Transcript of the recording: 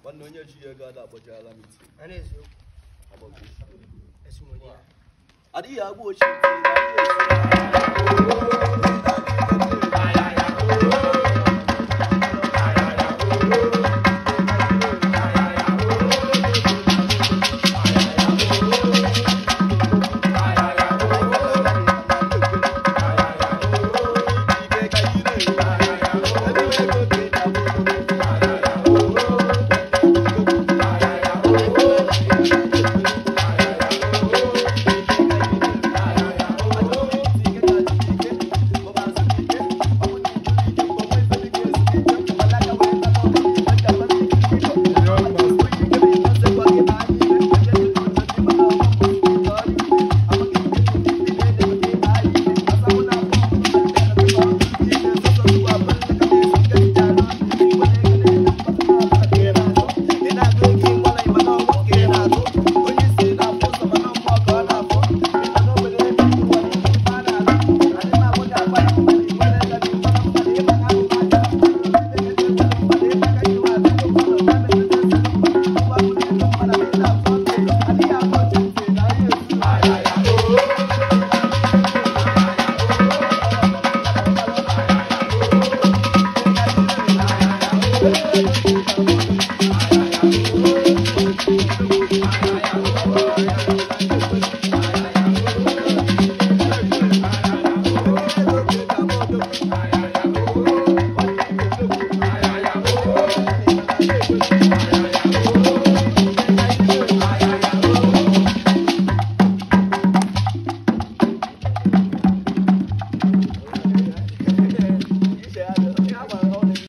Nwanne onye ji ego ada agbajala miti. A na-eziokwu. Esi m onye ya. Adịghị agba ochie ntị na adịghị esi.